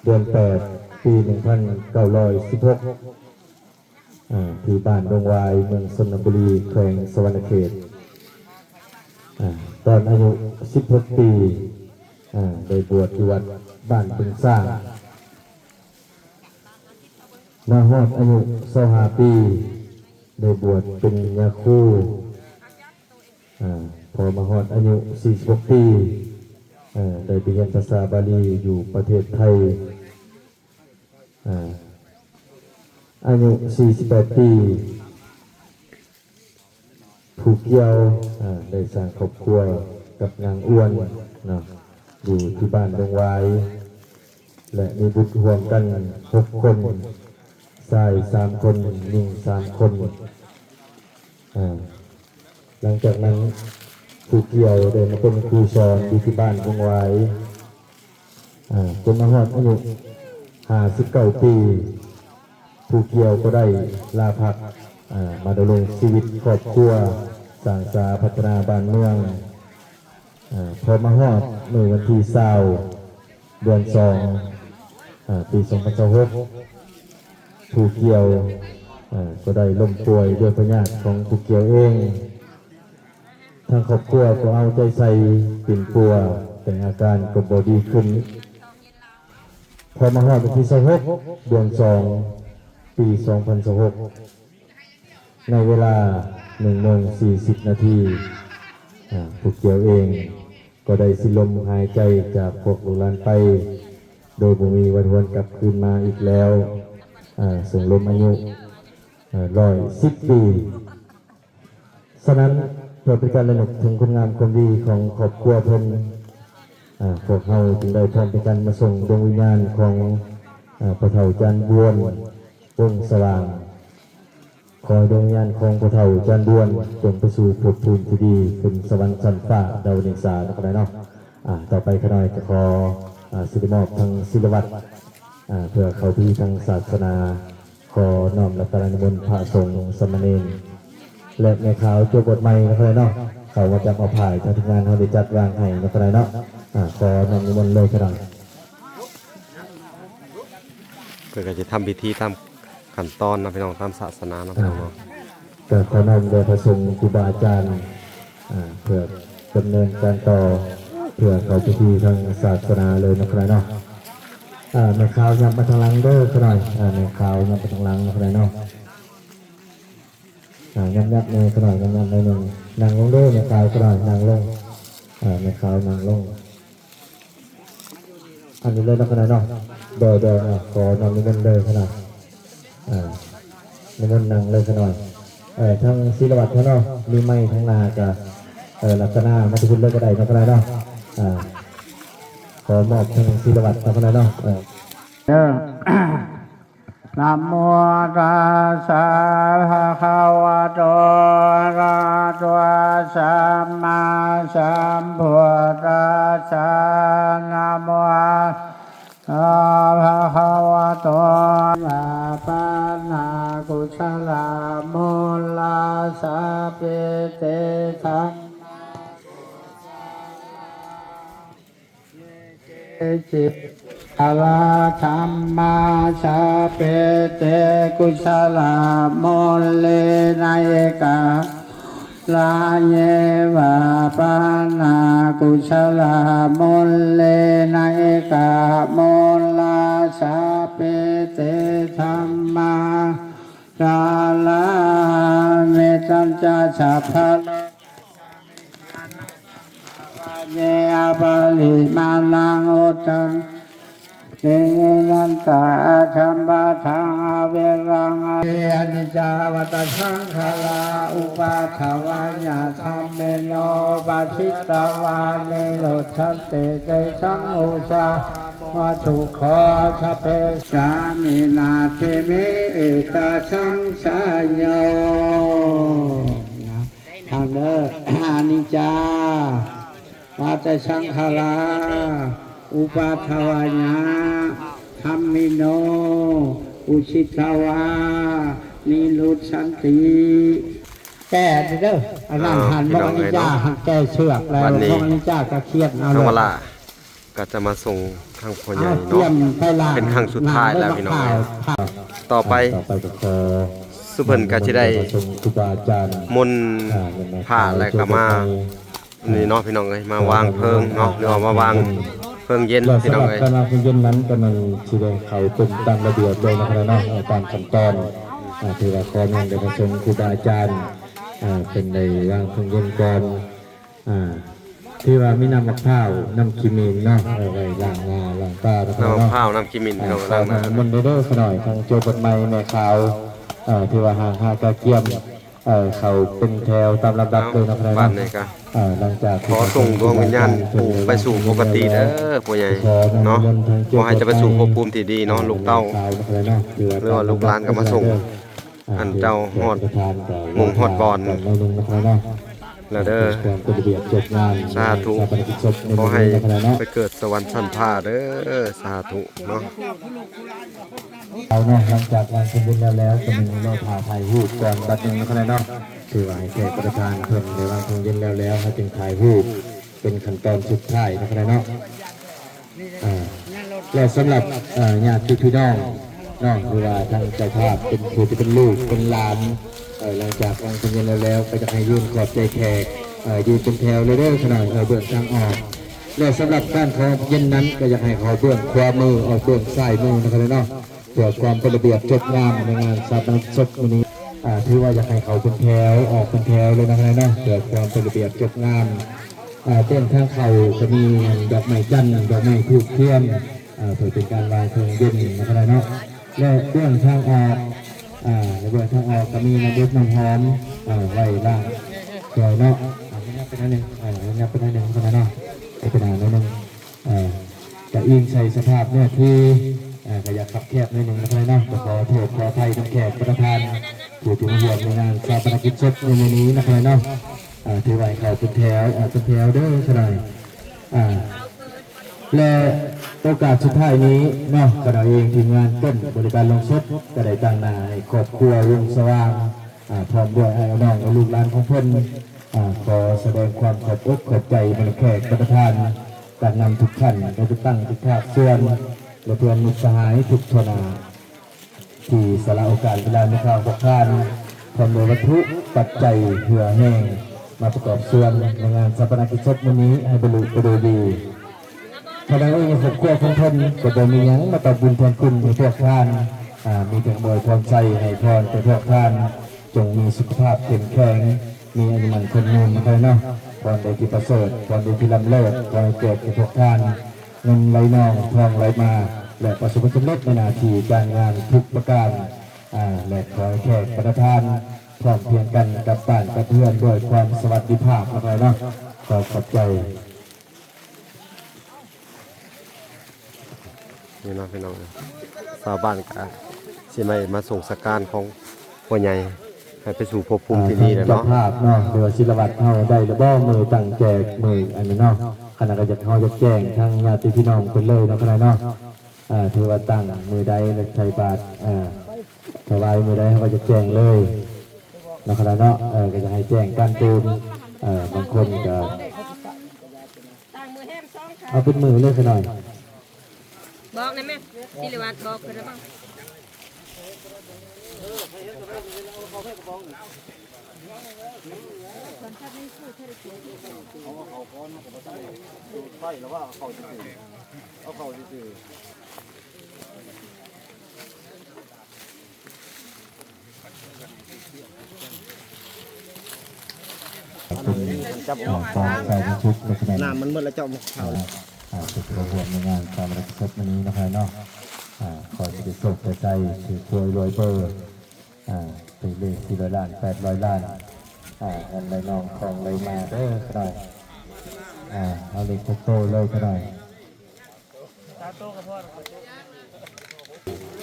ເດືອນແປດ ປີໜຶ່ງພັນເກົ້າຮ້ອຍສິບຫົກ ອ່າ ທີ່ບ້ານດົງຫວາຍ ເມືອງຊົນນະບູລີ ແຂວງສະຫວັນນະເຂດ ອ່າ ຕອນອາຍຸສິບຫົກປີ ອ່າ ໄດ້ບວດຢູ່ວັດບ້ານບຶງຊ້າງ ມາຮອດອາຍຸຊາວຫ້າປີ ໄດ້ບວດເປັນຍາຄູ ອ່າ ພໍມາຮອດອາຍຸສີ່ສິບຫົກປີ ເອີ ໄດ້ໄປຮຽນພາສາບາລີຢູ່ປະເທດໄທ ອ່າ ອາຍຸສີ່ສິບແປດປີ ຜູ້ກ່ຽວ ອ່າ ໄດ້ສ້າງຄອບຄົວກັບນາງອ້ວນເນາະ ຢູ່ທີ່ບ້ານດົງຫວາຍ ແລະ ມີບຸດຮ່ວມກັນຫົກຄົນ ຊາຍສາມຄົນ ຍິງສາມຄົນ. ອ່າ ຫຼັງຈາກນັ້ນ ຜູ້ກ່ຽວໄດ້ມາເປັນຄູສອນຢູ່ທີ່ບ້ານດົງຫວາຍ ອ່າ ຈົນມາຮອດອາຍຸຫ້າສິບເກົ້າປີ ຜູ້ກ່ຽວກໍໄດ້ລາພັກ ອ່າ ມາດຳລົງຊີວິດຄອບຄົວ ສ້າງສາພັດທະນາບ້ານເມືອງ. ອ່າ ພໍມາຮອດມື້ວັນທີຊາວ ເດືອນສອງ ອ່າ ປີສອງພັນຊາວຫົກ ຜູ້ກ່ຽວ ອ່າ ກໍໄດ້ລົ້ມປ່ວຍດ້ວຍພະຍາດຂອງຜູ້ກ່ຽວເອງ. ທາງຄອບຄົວກໍເອົາໃຈໃສ່ປິ່ນປົວ ແຕ່ອາການກໍບໍ່ດີຂຶ້ນ. ພໍມາຮອດວັນທີຊາວຫົກ ເດືອນສອງ ປີສອງພັນຊາວຫົກ ໃນເວລາໜຶ່ງໂມງສີ່ສິບນາທີ ອາ ຜູ້ກ່ຽວເອງກໍໄດ້ສິ້ນລົມຫາຍໃຈຈາກພວກລູກຫຼານໄປ ໂດຍບໍ່ມີວັນຫວນກັບຄືນມາອີກແລ້ວ ອາ ເຊິ່ງລົມອາຍຸ ອາ ຮ້ອຍສິບປີ. ສະນັ້ນ ເພື່ອເປັນການລະນຶກເຖິງຄຸນງາມຄວາມດີຂອງຄອບຄົວເພິ່ນ ອາ ພວກເຮົາຈຶ່ງໄດ້ພ້ອມໃຈກັນມາສົ່ງດວງວິນຍານຂອງ ອາ ພໍ່ເຖົ້າຈານບວນ ວົງສະຫວ່າງ. ຂໍໃຫ້ດວງວິນຍານຂອງພໍ່ເຖົ້າຈານບວນ ຈົ່ງໄປສູ່ພົບພູມທີ່ດີ ຂຶ້ນສະຫວັນຊັ້ນຟ້າດາວດຶງສາເນາະ ຂ້ານ້ອຍເນາະ. ອາ ຕໍ່ໄປຂ້ານ້ອຍຈະຂໍ ອາ ຊິໄດ້ມອບທາງສິລະວັດ ອາ ເພື່ອເຂົ້າພິທີທາງສາສະໜາ. ຂໍນ້ອມລັດຕະນານິມົນພະສົງ ສາມະເນນ ແລະ ແມ່ຂາວຈົວບົດໃໝ່ເນາະ ຂ້ານ້ອຍເນາະ ເຂົ້າມາຈັບເອົາພາຍ ທາງທີມງານເຮົາໄດ້ຈັດວາງໃຫ້ເນາະ ຂ້ານ້ອຍເນາະ. ອາ ຂໍນ້ອມນິມົນເລີຍ ຂ້ານ້ອຍ. ເພິ່ນກໍຈະທຳພິທີຕາມຂັ້ນຕອນເນາະ ພີ່ນ້ອງ ຕາມສາສະໜາເນາະ ພີ່ນ້ອງເນາະ. ກໍຂໍນ້ອມແດ່ພະສົງ ຄູບາອາຈານ ອາ ເພື່ອດຳເນີນການຕໍ່ ເພື່ອເຂົ້າພິທີທາງສາສະໜາເລີຍເນາະ ຂ້ານ້ອຍເນາະ. ອາ ແມ່ຂາວຫຍັບມາທາງຫຼັງເດີ ຂ້ານ້ອຍ. ອາ ແມ່ຂາວຫຍັບມາທາງຫຼັງເນາະ ຂ້ານ້ອຍເນາະ. ອາ ຫຍັບໆແດ່ ຂ້ານ້ອຍ ຫຍັບໆໜ້ອຍໜຶ່ງ. ນັ່ງລົງເດີ ແມ່ຂາວ ຂ້ານ້ອຍ ນັ່ງລົງ. ອາ ແມ່ຂາວນັ່ງລົງ ອັນນີ້ເລີຍເນາະ ຂ້ານ້ອຍເນາະ. ໂດຍໆ ອາ ຂໍນ້ອມນິມົນເດີ ຂ້ານ້ອຍ. ອາ ນິມົນນັ່ງເລີຍ ຂ້ານ້ອຍ. ເອີ ທາງສິລະວັດເຮົາເນາະ ມີໄມທາງໜ້າກະ ເອີ ລັດຕະນາມາແຕ່ພຸ້ນເລີຍກໍໄດ້ເນາະ ຂ້ານ້ອຍເນາະ. ອາ ຂໍມອບທາງສິລະວັດເນາະ ຂ້ານ້ອຍເນາະ. ເອີ ນະໂມຕັດສະ ພະຄະວະໂຕ ອະລະຫະໂຕ ສຳມາສຳພຸດທັດສະ ນະໂມ ພະຄະວະໂຕ ຍາປານາ ກຸສະລະມຸນລາ ສະເປ ເຕ ທຳມາ ເກ ເຈ ສະລະ ທຳມາ ສະເປ ເຕ ກຸສະລະມຸນເລ ນະເອກາ ລະເຍວະ ປານາ ກຸສະລະມຸນເລ ນະເອກາ ມຸນລາ ສະເປ ເຕ ທຳມາ ສາລາ ເມຕັນຈະ ສະພະ ເຍ ອະປະລິມານັງ ອຸດສະ ເຕ ເນ ນັນຕະ ອະສັມປະທັງ ອະເວລັງ ອະນິດຈາ ວັດຕະ ສັງຂາລາ ອຸປາທະວາຍະ ທຳເມໂນ ປະສິດຕະວາ ນິໂຣດທັນຕິ ເຕ ສັງ ໂອຊາ ວັດຖຸ ຂໍ ສະເພ ສາມິນາ ເຕ ເມ ເອຕະ ສັງ ສາໂຍ ນະ ທາງເດີ ອະນິດຈາ ວັດຕະ ສັງຂາລາ ອຸປາທະວາຍະ ທຳມິໂນ ອຸຊິດທະວາ ນິລຸດສັນຕິ. ແກ່ເດີ ອັນນັ້ນ ເອົາ ທ່ານ ພີ່ນ້ອງເອີຍເນາະ ແກ່ເຊືອກແລ້ວ ບັດນີ້ ນ້ອງນິຈາກໍຂຽນເອົາ ນ້ອງວະລາ ກໍຈະມາສົ່ງທາງພໍ່ໃຫຍ່ເນາະ ເປັນຄັ້ງສຸດທ້າຍແລ້ວພີ່ນ້ອງເອີຍ. ຕໍ່ໄປ ຕໍ່ໄປກໍຂໍ ຊຸມເພິ່ນກໍຊິໄດ້ມົນພະ ແລ້ວກໍມານີ້ເນາະພີ່ນ້ອງເອີຍ ມາວາງເພີງເນາະ ຫຼືວ່າມາວາງເພີງເຢັນພີ່ນ້ອງເອີຍ. ການວາງເພີງເຢັນນັ້ນກໍແມ່ນຊິໄດ້ເຂົ້າເປັນຕາມລະບຽບເລີຍເນາະ ເອີ ຕາມຂັ້ນຕອນ ອ່າ ຖືວ່າຂໍນຳໄດ້ປະສົງຄູບາອາຈານ ອ່າ ເພິ່ນໄດ້ວາງເພີງເຢັນກ່ອນ. ອ່າ ຖືວ່າມີນ້ຳໝາກພ້າວ ນ້ຳຂີ້ໝິ່ນເນາະ ເອີ ໄວ້ລ້າງໜ້າລ້າງຕາເນາະ ນ້ຳໝາກພ້າວ ນ້ຳຂີ້ໝິ່ນ ອ່າ ພີ່ນ້ອງ ລ້າງໜ້າ ຂໍນ້ຳມົນເດີ ເດີ ຂະໜ້ອຍ ທາງເຈົ້າບົດໃໝ່ແມ່ຂາວ ເອີ ຖືວ່າຮ່າງຮາກະກຽມ ເອີ ເຂົ້າເປັນແຖວຕາມລຳດັບເລີຍເນາະ ເອີ ຫຼັງຈາກ ຂໍສົ່ງດວງວິນຍານປູ່ໄປສູ່ສຸຄະຕິເດີ ພໍ່ໃຫຍ່ເນາະ ຂໍໃຫ້ເຈົ້າໄປສູ່ພົບພູມທີ່ດີເນາະ ລູກເຕົ້າ ຫຼືວ່າລູກຫຼານກໍມາສົ່ງ ອັນເຈົ້າຮອດໝ່ອງຮອດບ່ອນ ແລ້ວເດີ ສາທຸ ຂໍໃຫ້ໄປເກີດສະຫວັນຊັ້ນຟ້າເດີ ສາທຸເນາະ. ເອົາເນາະ ຫຼັງຈາກວາງເພິງເຢັນແລ້ວໆ ກໍມີລໍຖ້າຖ່າຍຮູບກ່ອນບັດໜຶ່ງເນາະ ຄະນະເນາະ ຖືວ່າໃຫ້ແຂກປະທານເພິ່ນໄດ້ວາງເພິງເຢັນແລ້ວໆ ເຮົາຈຶ່ງຖ່າຍຮູບເປັນຂັ້ນຕອນສຸດທ້າຍເນາະ ຄະນະເນາະ. ອ່າ ແລະ ສຳລັບ ເອີ ຍາດຕິພີ່ນ້ອງເນາະ ຫຼືວ່າທາງເຈົ້າພາບເປັນຜູ້ທີ່ເປັນລູກເປັນຫຼານ ເອີ ຫຼັງຈາກວາງເພິງເຢັນແລ້ວໆ ກໍຢາກໃຫ້ຢືນຂອບໃຈແຂກ ເອີ ຢືນເປັນແຖວເລີຍເດີ ຂະນະ ເອີ ເບື້ອງທາງອອກ ແລະ ສຳລັບການເຂົ້າເຢັນນັ້ນ ກໍຢາກໃຫ້ເຂົ້າເບື້ອງຂວາມື ອອກເບື້ອງຊ້າຍມືເນາະ ຄະນະເນາະ ເພື່ອຄວາມເປັນລະບຽບຈົບງາມໃນງານຊາປະນະກິດສົບມື້ນີ້. ອ່າ ຖືວ່າຢາກໃຫ້ເຂົ້າເປັນແຖວ ອອກເປັນແຖວເລີຍເນາະ ຄະນະເນາະ ເພື່ອຄວາມເປັນລະບຽບຈົບງາມ. ອ່າ ເບື້ອງທາງເຂົ້າກໍມີດອກໄມ້ຈັນ ດອກໄມ້ທູບທຽນ ອ່າ ເພື່ອເປັນການວາງເຄື່ອງເຢັນເນາະ ຄະນະເນາະ ແລະ ເບື້ອງທາງອອກ ອ່າ ໃນເບື້ອງທາງອອກກໍມີນ້ຳອົບນ້ຳຫອມ ອ່າ ໄວ້ລ້າງຖ້ວຍເນາະ. ອ່າ ຍັບໄປໜ້ອຍໜຶ່ງ ອ່າ ຍັບໄປໜ້ອຍໜຶ່ງ ຄະນະເນາະ ເປັນໜ້ອຍໜຶ່ງ. ເອີ ກະອີງໃສ່ສະພາບເນື້ອທີ່ ເອີ ກະຢາກຄັບແຄບໜ້ອຍໜຶ່ງນະຄະນະເນາະ ກໍຂໍໂທດຂໍອະໄພນຳແຂກປະທານ ຜູ້ທີ່ມາຮ່ວມໃນງານຊາປະນະກິດສົບໃນມື້ນີ້ນະຄະນະເນາະ. ເອີ ຖືວ່າໃຫ້ເຂົ້າເປັນແຖວ ອອກເປັນແຖວເດີຄະນະ. ອ່າ ແລະ ໂອກາດສຸດທ້າຍນີ້ເນາະ ຄະນະເອງ ທີມງານຕົ້ນບໍລິການໂລງສົບ ກໍໄດ້ຕາງໜ້າໃຫ້ຄອບຄົວວົງສະຫວ່າງ ອ່າ ພ້ອມດ້ວຍອ້າຍນ້ອງ ແລະ ລູກຫຼານຂອງເພິ່ນ ອ່າ ຂໍສະແດງຄວາມຂອບອົກຂອບໃຈບັນດາແຂກປະທານ ການນຳທຸກທ່ານ ແລະ ຈັດຕັ້ງທຸກພາກສ່ວນ ແລະ ເພື່ອນມິດສະຫາຍທຸກທົ່ວໜ້າ ທີ່ສະຫຼະໂອກາດເວລາມີຄ່າຂອງພວກທ່ານ ພ້ອມດ້ວຍວັດຖຸປັດໄຈເຫື່ອແຮງ ມາປະກອບສ່ວນໃນງານຊາປະນະກິດສົບມື້ນີ້ໃຫ້ບັນລຸໄປໂດຍດີ. ຄະນະເອງ ຄອບຄົວຂອງເພິ່ນກໍບໍ່ມີຫຍັງມາຕອບບຸນແທນຄຸນໃຫ້ພວກທ່ານ ອ່າ ມີແຕ່ອວຍພອນໄຊໃຫ້ພອນແກ່ພວກທ່ານ ຈົ່ງມີສຸຂະພາບເຂັ້ມແຂງ ມີອາຍຸໝັ້ນຂວັນຍືນນະຄະນະເນາະ. ພອນໃດທີ່ປະເສີດ ພອນໃດທີ່ລ້ຳເລີດ ຂໍໃຫ້ແກ່ແກ່ພວກທ່ານ ເງິນໄຫຼນອງ ທອງໄຫຼມາ ແລະ ປະສົບຜົນສຳເລັດໃນໜ້າທີ່ການງານທຸກປະການ ອ່າ ແລະ ຂໍໃຫ້ແຂກປະທານ ພ້ອມພຽງກັນກັບບ້ານກັບເຮືອນດ້ວຍຄວາມສະຫວັດດີພາບນະຄະນະເນາະ. ຂໍຂອບໃຈ. ນີ້ເນາະພີ່ນ້ອງ ຊາວບ້ານກະຊິໄດ້ມາສົ່ງສະການຂອງພໍ່ໃຫຍ່ໃຫ້ໄປສູ່ພົບພູມທີ່ດີແລ້ວເນາະ. ອ່າ ທາງເຈົ້າພາບເນາະ ຫຼືວ່າສິລະວັດເຮົາໄດ້ລະບໍ່ ມື້ຕັ້ງແຈກ ມື້ອັນນັ້ນເນາະ ຄະນະກໍຢາກ ເຮົາຢາກແຈ້ງທາງຍາດຕິພີ່ນ້ອງເພິ່ນເລີຍເນາະ ຄະນະເນາະ. ອ່າ ຖືວ່າຕັ້ງມື້ໃດ ແລະ ໃສ່ບາດ ອ່າ ຖວາຍມື້ໃດ ເຮົາກໍຢາກແຈ້ງເລີຍເນາະ ຄະນະເນາະ. ເອີ ກໍຢາກໃຫ້ແຈ້ງການຕື່ມ ເອີ ບາງຄົນກໍ ຕັ້ງມື້ແຮມສອງ ເອົາເປັນມື້ເລີຍຊະໜ້ອຍ. ບອກໄດ້ແມ່ ສິລິວັດ ບອກເພິ່ນແລ້ວບໍ່? ເອົາເຂົ້າກ່ອນ ເຮົາກໍບໍ່ໃສ່ ໄຟແລ້ວວ່າເອົາເຂົ້າຊື່ໆ ເອົາເຂົ້າຊື່ໆ. ອັນນີ້ຈັບອອກ ເອົາເຂົ້າມາຊຸບ ນ້ຳມັນໝົດແລ້ວ ເຈົ້າມາເຂົ້າ ອ່າ ເປັນຜູ້ຮ່ວມໃນງານຊາປະນະກິດສົບມື້ນີ້ເນາະ ໃຫ້ເນາະ. ອ່າ ຂໍໃຫ້ໄດ້ໂຊກໄດ້ໄຊ ຖືກຫວຍລວຍເບີ ອ່າ ຖືກເລກສີ່ຮ້ອຍລ້ານ ແປດຮ້ອຍລ້ານ ອ່າ ເງິນໄຫຼນອງ ທອງໄຫຼມາເດີຂະໜ້ອຍ. ອ່າ ເອົາເລກຫົກໂຕເລີຍຂະໜ້ອຍ.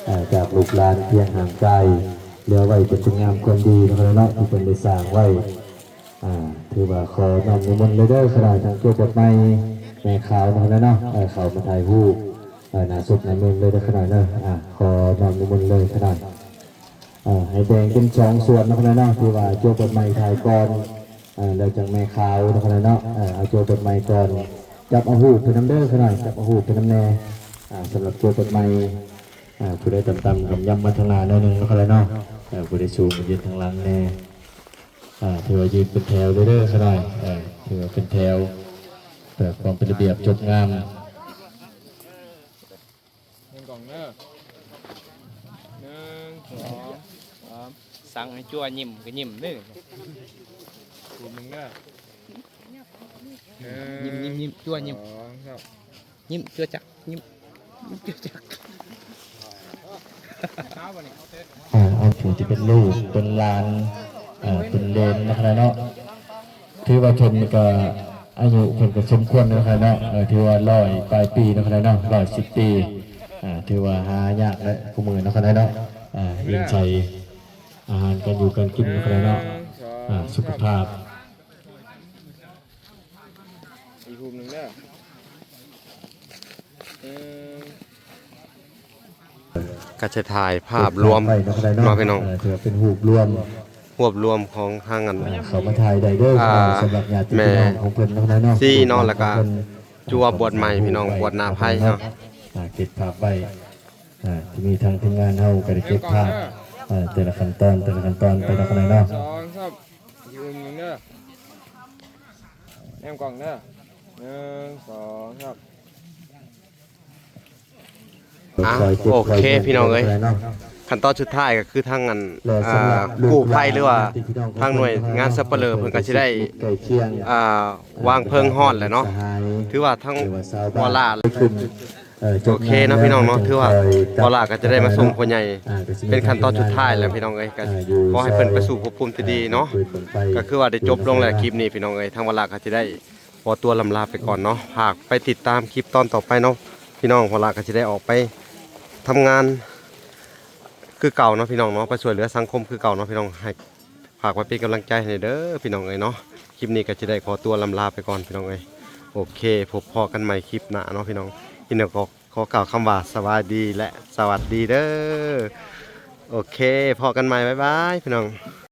ອ່າ ຈາກລູກຫຼານພຽງຮ່າງກາຍ ເຫຼືອໄວ້ເປັນຄຸນງາມຄວາມດີເນາະ ທີ່ເພິ່ນໄດ້ສ້າງໄວ້. ອ່າ ຖືວ່າຂໍນ້ອມນິມົນເລີຍເດີ ຄະນະ ທາງເຈົ້າບົດໃໝ່ ແມ່ຂາວເນາະ ເນາະ ເອີ ເຂົ້າມາຖ່າຍຮູບ ເອີ ໜ້າສົບໜ້າເມນເລີຍເດີຂະນ້ອຍເດີ. ອ່າ ຂໍນ້ອມນິມົນເລີຍຂະນ້ອຍ ເອີ ໃຫ້ແບ່ງເປັນສອງສ່ວນເນາະຂະນ້ອຍເນາະ ຖືວ່າຈົວບົດໃໝ່ຖ່າຍກ່ອນ ເອີ ແລ້ວຈັ່ງແມ່ຂາວເນາະຂະນ້ອຍເນາະ ເອີ ເອົາຈົວບົດໃໝ່ກ່ອນ ຈັບເອົາຮູບເພິ່ນນຳເດີຂະນ້ອຍ ຈັບເອົາຮູບເພິ່ນນຳແດ່. ອ່າ ສຳລັບຈົວບົດໃໝ່ ອ່າ ຜູ້ໃດຕ່ຳໆ ກຳຍຳມາທາງໜ້າໜ້ອຍໜຶ່ງເນາະຂະນ້ອຍເນາະ ເອີ ຜູ້ໃດສູງກະຢືນທາງຫຼັງແດ່. ອ່າ ຖືວ່າຢືນເປັນແຖວເດີຂະນ້ອຍ ເອີ ຖືວ່າເປັນແຖວ ເພື່ອຄວາມເປັນລະບຽບຈົບງາມ. ໜຶ່ງກອງເດີ ໜຶ່ງ ສອງ ສາມ ສັ່ງໃຫ້ຈົວຍິ້ມກະຍິ້ມເດີ ຮູບໜຶ່ງເດີ ຍິ້ມ ຍິ້ມ ຍິ້ມ ຈົວຍິ້ມ ສອງ ສາມ ຍິ້ມ ຈົວຈັກ ຍິ້ມ ຍິ້ມ ຈົວຈັກ. ອ່າ ເອົາຜູ້ທີ່ເປັນລູກເປັນຫຼານ ເອີ ເປັນເລນເນາະຂະນ້ອຍເນາະ ຖືວ່າເພິ່ນກະອາຍຸເພິ່ນກະສົມຄວນເນາະຂະນ້ອຍເນາະ ເອີ ຖືວ່າຮ້ອຍປາຍປີເນາະຂະນ້ອຍເນາະ ຮ້ອຍສິບປີ ອ່າ ຖືວ່າຫາຍາກແຫຼະຄູ່ມື້ເນາະຂະນ້ອຍເນາະ ອ່າ ເອີ ເປັນໃສ ອາຫານການຢູ່ການກິນເນາະຂະນ້ອຍເນາະ ອ່າ ສຸຂະພາບ. ອີກຮູບໜຶ່ງເດີ ກະຈະຖ່າຍພາບລວມເນາະພີ່ນ້ອງ ເອີ ຖືວ່າເປັນຮູບລວມ ຮວບລວມຂອງທາງອັນ ເຂົ້າມາຖ່າຍໄດ້ເດີ ອ່າ ສຳລັບຍາດຕິພີ່ນ້ອງຂອງເພິ່ນເນາະ ແມ່ຊີເນາະ ແລ້ວກະຈົວບວດໃໝ່ພີ່ນ້ອງ ບວດໜ້າໃພ້ເນາະ ອ່າ ເກັບພາບໄວ້ ອ່າ ຈະມີທາງທີມງານເຮົາກະໄດ້ເກັບພາບ ເອີ ແຕ່ລະຂັ້ນຕອນ ແຕ່ລະຂັ້ນຕອນໄປເນາະ ເນາະ ສອງ ສາມ ອີກຮູບໜຶ່ງເດີ ແນມກ້ອງເດີ ໜຶ່ງ ສອງ ສາມ. ອ່າ ໂອເຄພີ່ນ້ອງເອີຍ ຂັ້ນຕອນສຸດທ້າຍກະຄືທາງອັນ ກູ້ໄພ ຫຼືວ່າທາງໜ່ວຍງານສັບປະເລີເພິ່ນກະຊິໄດ້ ອ່າ ວາງເພີງຮ້ອນແຫຼະເນາະ ຖືວ່າທາງວອລາ ໂອເຄເນາະພີ່ນ້ອງເນາະ ຖືວ່າວອລາກະຈະໄດ້ມາສົ່ງພໍ່ໃຫຍ່ ເປັນຂັ້ນຕອນສຸດທ້າຍແລ້ວພີ່ນ້ອງເອີຍ ກະຂໍໃຫ້ເພິ່ນໄປສູ່ພົບພູມທີ່ດີເນາະ ກະຄືວ່າໄດ້ຈົບລົງແລ້ວຄລິບນີ້ພີ່ນ້ອງເອີຍ ທາງວອລາກະຈະໄດ້ ຂໍຕົວລ່ຳລາໄປກ່ອນເນາະ ຝາກໄປຕິດຕາມຄລິບຕອນຕໍ່ໄປເນາະພີ່ນ້ອງ ພວກລາກະຊິໄດ້ອອກໄປທຳງານຄືເກົ່າເນາະພີ່ນ້ອງເນາະ ໄປຊ່ວຍເຫຼືອສັງຄົມຄືເກົ່າເນາະພີ່ນ້ອງ ໃຫ້ ຝາກໄວ້ເປັນກຳລັງໃຈໃຫ້ເດີພີ່ນ້ອງເອີຍເນາະ ຄລິບນີ້ກະຊິໄດ້ຂໍຕົວລ່ຳລາໄປກ່ອນພີ່ນ້ອງເອີຍ ໂອເຄ ພົບພໍ້ກັນໃໝ່ຄລິບໜ້າເນາະພີ່ນ້ອງ ຄລິບນີ້ຂໍ ຂໍກ່າວຄຳວ່າສະບາຍດີ ແລະ ສະຫວັດດີເດີ ໂອເຄ ພໍ້ກັນໃໝ່ ບາຍບາຍພີ່ນ້ອງ.